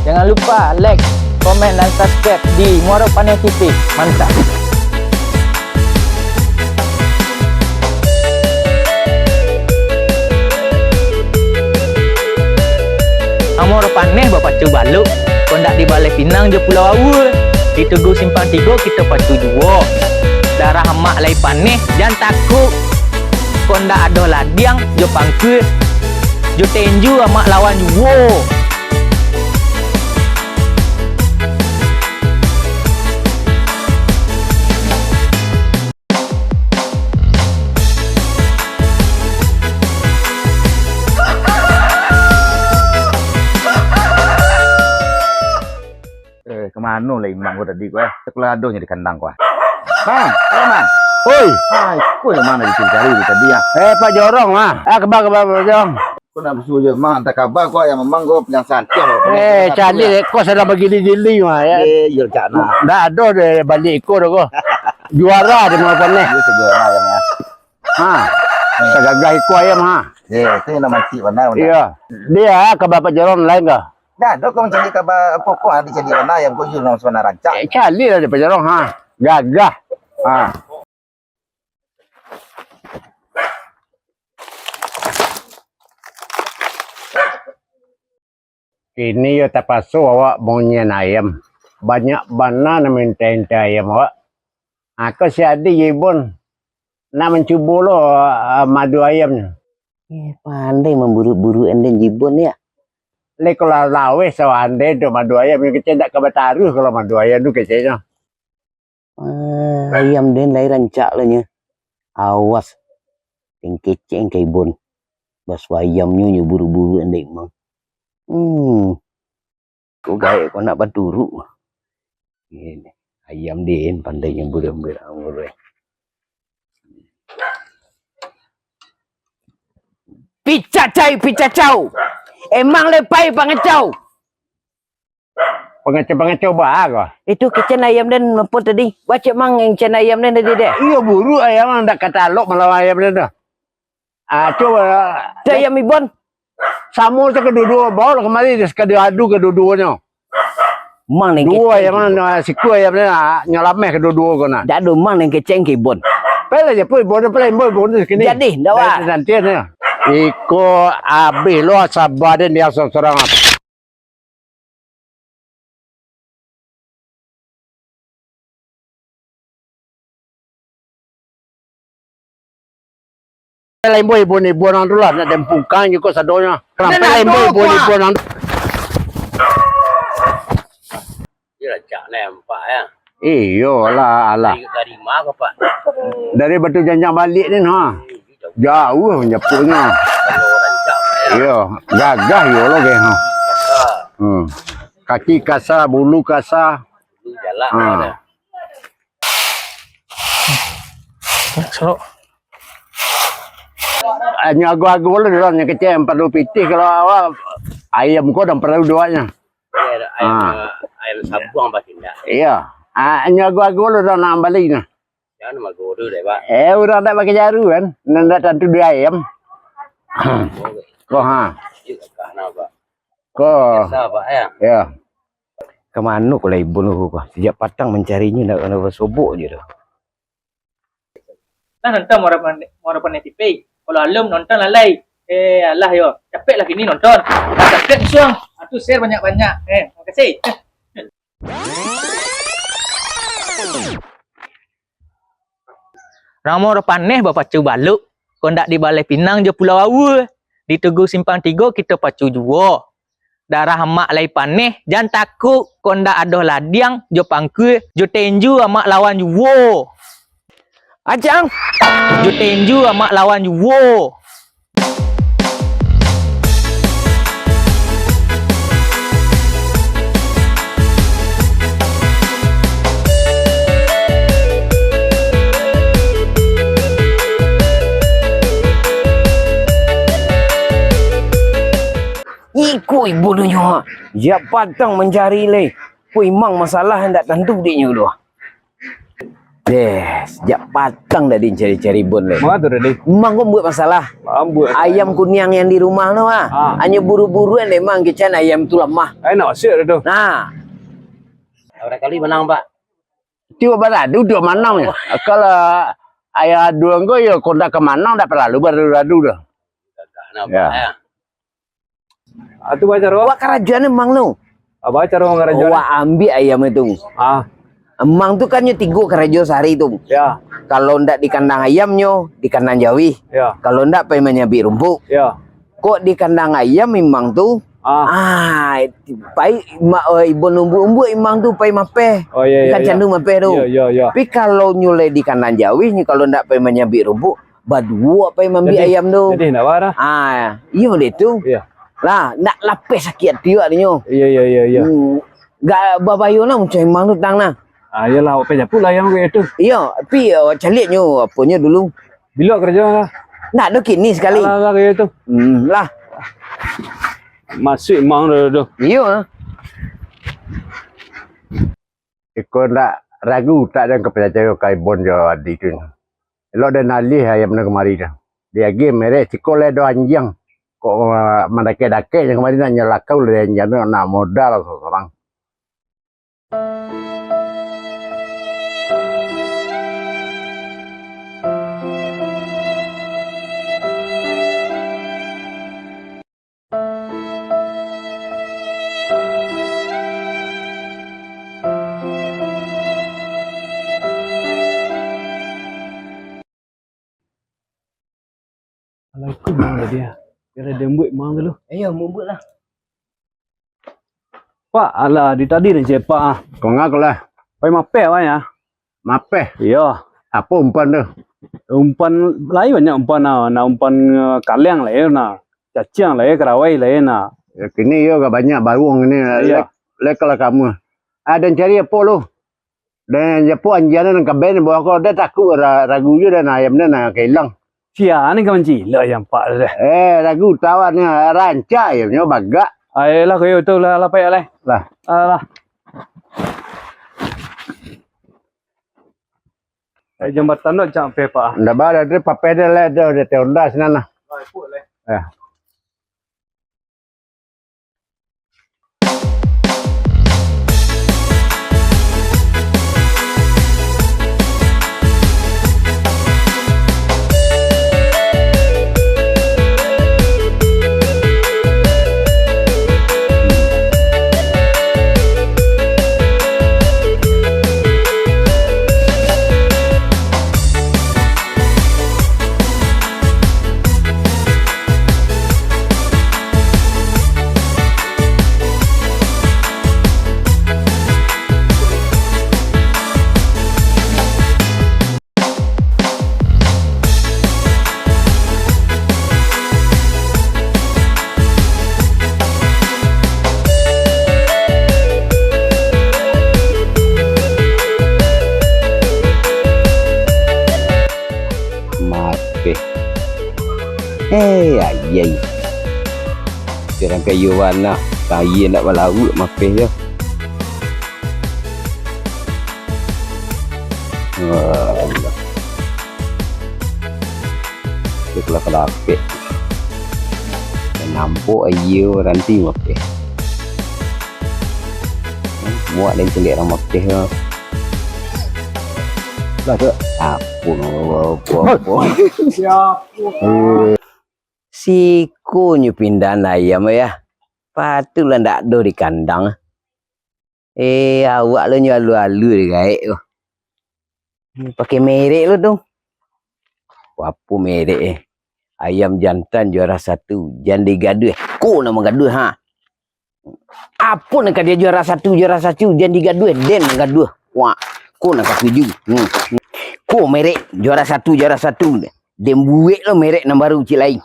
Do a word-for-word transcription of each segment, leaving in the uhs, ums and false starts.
Jangan lupa like, komen, dan subscribe di Muaro Paneh T V. Mantap. Muaro Paneh bapacu balok, kok ndak di Baleh Pinang jo Pulau Aua. Di Tugu Simpang Tigo kito pacu juo. Darah amak lai paneh, jan takuik. Kok ndak ado ladiang jo pangkua, jo tenju amak lawan juo. Eh, kemano lah Imang ko tadi ko, eh? Sakolah adohnyo di kandang ko, ah. Mang, eh, Mang. Oi. Ah, iko di mano dicari-cari tu tadi, ah? Eh, Pak Jorong, ah. Ah, kaba, kaba, Pak Jorong. Ko nak basuo jo Mang, antah kaba ko, ayam Mang ko, pilihan santiang ko. Eh, caliak, ko sadang bagili-gili, mah, ya. Eh, iyo, cak nah. Ndak ado deh baliak iko doh ko. Juara deh, Mang Paneh. Iyo, sajuara ayam, ya. Ha. Sagagah iko ayam, ha. Eh, tu yang nak mancik pandai, pandai. Iyo. Dia, ah, kaba Pak Jorong lain ko? Dah, ado ko mancaliak kaba, apo ko, ah, dicaliak bana ayam ko, Yul, nan sabana rancak. Eh, caliak lah di Pak Jorong, ha. Gagah. Ha. Kini yo tapaso awak monyet ayam. Banyak bana nan minta-minta ayam awak. Ha, ko si Adi jo Ibon nak mancubo lo, ah, madu ayamnyo. Eh, pandai mamburuak-buruak enden jo Ibon, ya. Lai ko lah laweh sawah ande tu madu ayam, kecek ndak ka bataruih kalau madu ayam tu keceknyo. Ah, ayam den lai rancak lah nyo. Awas, den kecek ka Ibon. Basuo ayamnyo nyo buruak-buruak enden, Mang. Hmm. Ko gaek ko nak baturuik. Ini, ayam den pandai nyambur-nyambur. Picacai, picacau. Emang lepai pangacau. Pangacau-pangacau baa ko? Itu kecen ayam den apo tadi? Bacek mang kecen ayam den tadi deh. Iyo, buruak ayam, ndak katalok malawan ayam den tu. Ah, cubo. Cak ayam Ibon. Samo tu kaduo-duo, baolah kamari, sakali adu kaduo-duonyo. Mang nan duo kecek ayam Ibon. Nah, sikua ayam ni, ah, nyo lameh kaduo-duo ko nah. Dak ado mang nan kecek ka Ibon. Pailah je, poi, Ibon, pailah, Ibon, Ibon, sakini. Jadi, ndak wak. Nanti ni. Iko abih lo saba den, dia sorang-sorang. Lain boy, ibun-ibun ang tu lah, nak dempungkang juko sadonyo. Kenapa lain boy, ibun-ibun ang tu? Iyo lah, cak nampak ya. Iyo lah, alah. Dari, dari ma ko, Pak? Dari Batu Janjang baliak ni, ha. Jauah manjapuiknyo. Iyo, gagah iyo lo, geh, ha. Hmm. Kaki kasa, bulu kasa. Ha. Anyo ago-ago lo, nyo kecek, nan paralu pitih kalau awak ayam ko, nan paralu duonyo. Iyo, ayam, ayam sabuang pasti ndak. Iyo. Ah, anyo ago-ago lo, nan bali nah. Jan magodo deh, Pak. Eh, urang dak pakai jaru kan, nan dak tantu duo ayam. Ko, ha. Iyo, kakak, nah, Pak. Ko. Biasa, Pak, ya. Ya. Kamano ko lah ibun ko, ko? Sajak patang mancarinyo, ndak kanai basobok je doh. Nah, nonton Muaro Pan-, Muaro Paneh T V. Kalau alun nonton lalai. Eh, alah yo. Capeklah kini nonton. Nah, subscribe suang. Ah, tu share banyak-banyak. Eh, makasih. Ramo Paneh bapacu baluk, kok ndak di Baleh Pinang jo Pulau Aua. Di Tugu Simpang Tigo kito pacu juo. Darah amak lai paneh, jan takuk, kok ndak ado ladiang jo pangkua, jo tenju amak lawan juo. Acang! Jo tenju amak lawan juo. Iko ibo dunyo, jak patang mancari lai. Ko imang masalah ndak tantu dek nyo doh. Deh, sejak patang tadi cari-cari Bon, leh. Manga tu tadi? Mang ko buek masalah. Ayam kuniang yang di rumah tu, ah. Ah. Hanyo buru-buruan deh, Mang, kecek ayam tu lamah. Ai, nak siap dah tu. Nah. Barangkali menang, Pak. Tibo baradu tu manang nyo. Kalau ayam adu ko, yo, kok ndak ka manang, ndak paralu baradu-radu dah. Gagah, nampak, ya. Ah, tu baa caro? Wak karajoan emang tu. Ah, baa caro mangarajoan? Wak ambiak ayam itu. Ah. Emang tu kan nyo tigo karajo sahari tu. Ya. Kalau ndak di kandang ayamnyo, di kandang jawih. Ya. Kalau ndak, pai manyabik rumpuk. Ya. Kok di kandang ayam emang tu, ah, pai ma-, eh, Ibon umbuak-umbuak emang tu pai mapeh. Oh, ya, ya. Kan candu mapeh tu. Ya, ya, ya. Tapi kalau nyo lai di kandang jawih, nyo kalau ndak pai manyabik rumpuk, baduo pai maambiak ayam tu. Jadi, jadi ndak baa dah. Ah, iyo deh tu. Iya. Lah, ndak lapeh sakik ati awak nyo. Iya, iya, iya, iya. Hmm, gak babayo lah muncul emang tu tang nah. Ah, iyolah, awak pai japuik lah ayam kek tu. Iyo, tapi awak caliak nyo aponyo dulu. Bilo karajo lah. Ndak ado kini sakali. Alah, alah, kek tu. Hmm, lah. Masuak emang tu, tu. Iyo lah. Iko ndak ragu utak den ka picayo ka Ibon jo Adi tu. Elok den alih ayam nan kamari tu. Diagiah merek siko lai do anjiang. Kok, ah, mandakek-dakek nan kamari nak nyalakau lai anjiang tu, nak modal surang. Alah, iko mang tadi ah. Biar den buek mang tu lu. Iyo, mambuek lah. Pak, alah, di tadi ni cepak ah. Kongak lah. Pai mapeh awak ya? Mapeh? Iyo. Apo umpan tu? Umpan, lai banyak umpan nah. Nah, umpan, eh, kaliang lai nah. Caciang lai, karawai lai nah. Ya, kini iyo agak banyak baruang ini. Iyo. Lek, lek kalau kamu. Ah, den cari apo lu? Den japuik anjiang nan ka ben bawah ko, den takuik ra-, ragu jo den ayam den nan ka ilang. Sia ni ka mancilok ayam pak tu deh. Eh, ragu tawan ni, rancak ayamnyo bagak. Ayolah, koyo tu lah, lah, payah lah. Lah. Alah. Eh, jambatan tu cak ampeh, Pak. Ndak baa, dari papeh dia lah, dia, dia teh onda sinan lah. Ah, ikut lah. Ya. Mapeh. Eh, ayai. Urang kayo bana, kayo ndak balauik mapeh jo. Alah. Dia telah kalapek. Nampak aia baranti mapeh. Muak den caliak urang mapeh tu. Lah tu. Apo, apo, apo. Sikonyo pindahan ayam, ya. Patuiklah ndak ado di kandang. Eh, awak lo nyo alu-alu dek gaek ko. Pakai merek lo tu. Apo merek eh? Ayam jantan juara satu, jan digaduah. Ko nan manggaduah, ha. Apo nan ka dia juara satu, juara satu, jan digaduah, den manggaduah. Wah, ko nan katuju. Hmm. Ko merek juara satu, juara satu. Den buek lo merek nan baru ciek lai.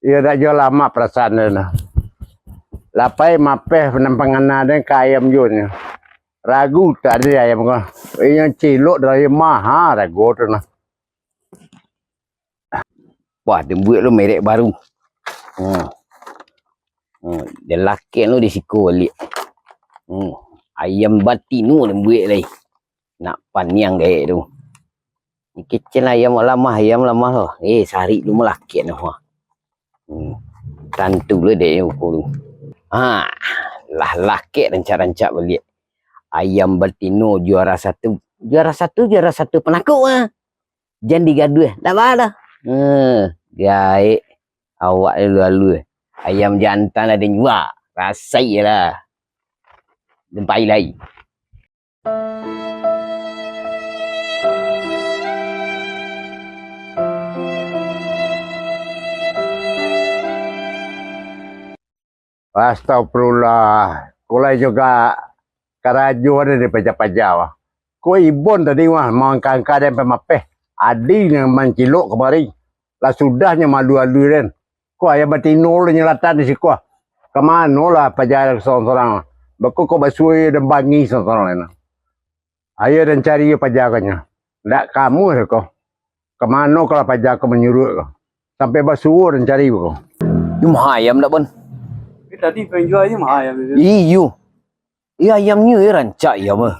Iyo, dak juo lamak parasaan den nah. Lah pai mapeh nan pangana den ka ayam juo nyo. Ragu tadi ayam ko. Inyo cilok dari maha rago tu nah. Wah, den buek lo merek baru. Hmm. Hmm, den lakek lo di siko baliak. Hmm. Ayam batino den buek lai. Nak paniang gaek tu. Kecek ayam lamah, ayam lamah lo. Eh, sarik tu malakek tu. Hmm. Tantu lo dek yo ko tu. Ha, lah lakek rancak-rancak baliak. Ayam batino juara satu. Juara satu, juara satu panakuk ah. Jan digaduah, dak ba dah. Hmm, gaek. Awak lalu-lalu. Ayam jantan lah den jua. Rasai lah. Den pai lai. Astagfirullah. Kolai juo karajo ado di paja-paja, wah. Ko Ibon tadi, wah, mangka-angka den pamapeh. Adi nan mancilok kamari. Lah sudahnyo malu-alu den. Ko ayam batino lo nyo latak di siko. Ka mano lah paja sorang-sorang. Bako ko basuo den bangi sorang-sorang lai nah. Ayo den cari paja ko nyo. Ndak kamu ko. Ka mano ko lah paja ko manyuruak ko. Sampai basuo den cari ko. Iyo mah ayam dak, Bon? Eh, tadi penjual aja mah ayam itu. Iyo. Iyo ayam nyo iyo rancak iyo mah.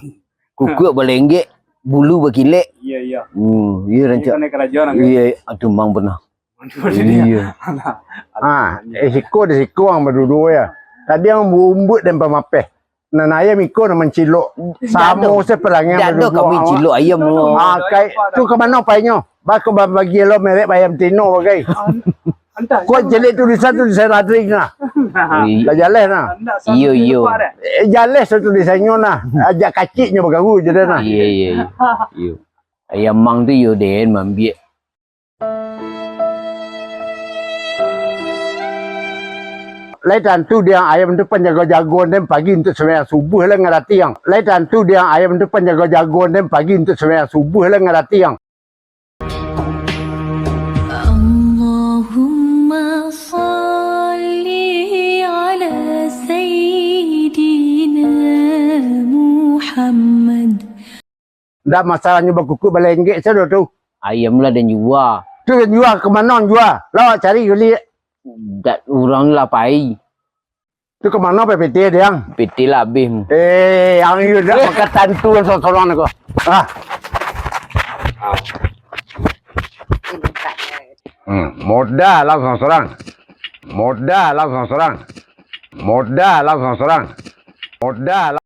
Kukuak balenggek, bulu bakilek. Iya, iya. Hmm, iyo rancak. Iyo, atuh mang pernah. Iya. Ah, eh, siko di siko ang baduduo ya. Tadi ang bumbuk den pamapeh. Nan ayam iko nan mancilok. Samo se perangai. Dak ado kami cilok ayam lo. Ah, kai, tu ka mano painyo? Bako babagi lo merek ayam tino bagai. Ko jelek tulisan tu desain Adrik nah. Lah jaleh nah. Iyo, iyo. Eh, jaleh tu tulisannyo nah. Ajak kaciknyo bagaru je deh nah. Iyo, iyo, iyo. Iyo. Ayam mang tu iyo den mambiak. Lai tantu diang ayam tu panjago-jagoan den pagi untuak sumbayang subuah lai ngarati ang. Lai tantu diang ayam tu panjago-jagoan den pagi untuak sumbayang subuah lai ngarati ang. Allahumma shalli ala Sayyidina Muhammad. Ndak masalahnyo bakukuak balenggek sado tu. Ayam lah den jua. Tu den jua, ka mano jua? Lah awak cari baliak. Dak, urang lah pai. Tu ka mano P T diang? P T lah abih. Eh, ang iyo dak makan tantu sorang-sorang ko. Ah. Hmm, modal lah sorang-sorang. Modal lah sorang-sorang. Modal lah sorang-sorang. Modal lah.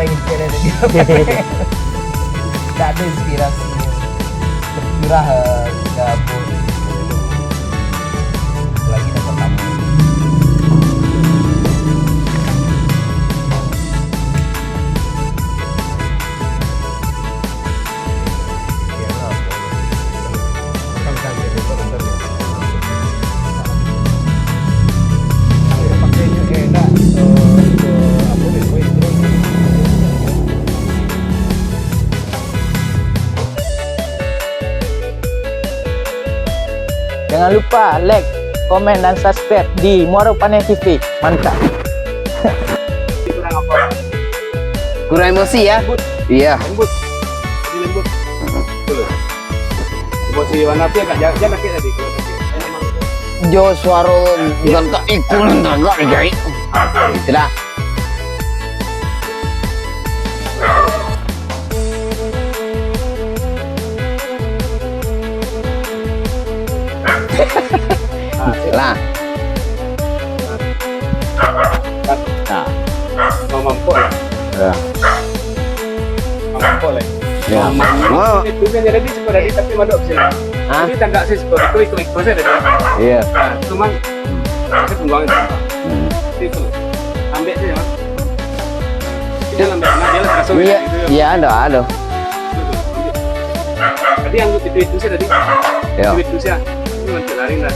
Lain kira tadi. Tak ada inspirasi. Tercurah, eh, gabung. Lagi dapat tamu. Jangan lupa like, komen, dan subscribe di Muaro Paneh T V. Mantap. Kurang emosi ya? Iya. Lembut. Jadi lembut. Betul. Emosi warna api agak jangan, jangan sakit tadi. Kalau sakit. Jo suaro gagak ikun gagak jai. Sudah. Lah. Nah. Mau mampok lah. Ya. Mau mampok lah. Ya. Mau Mau. Itu kan jadi siko tadi tapi mandok sih. Hah? Jadi tagak sih siko, itu ikut-ikut saja tadi. Iya. Nah, cuma saya tunggu aja. Hmm. Itu. Ambil saja, Mas. Kita ambil, nah, dia lah kasar Iya, gitu, ya. Iya, ada, ada. Tadi yang itu itu saja tadi. Ya. Itu itu saja. Ini nanti lari lah.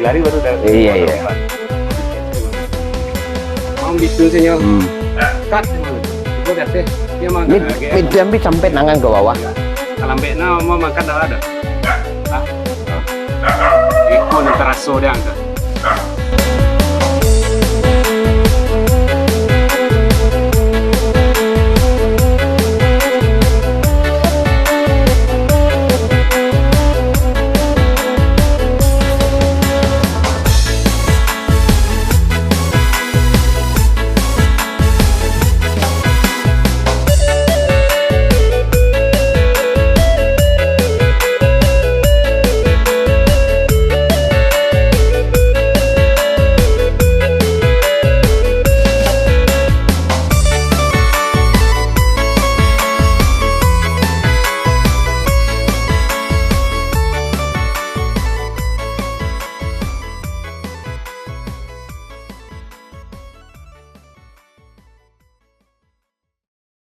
Lari-lari baru dah. Iya, iya. Mau gitu sih, Nyo. Hmm. Kat. Gua dah teh. Dia mah Mit, agak- mit jambi sampai tangan ke bawah. Kalau ambek na mau makan dah ada. Hah? Iko ni teraso dia angkat.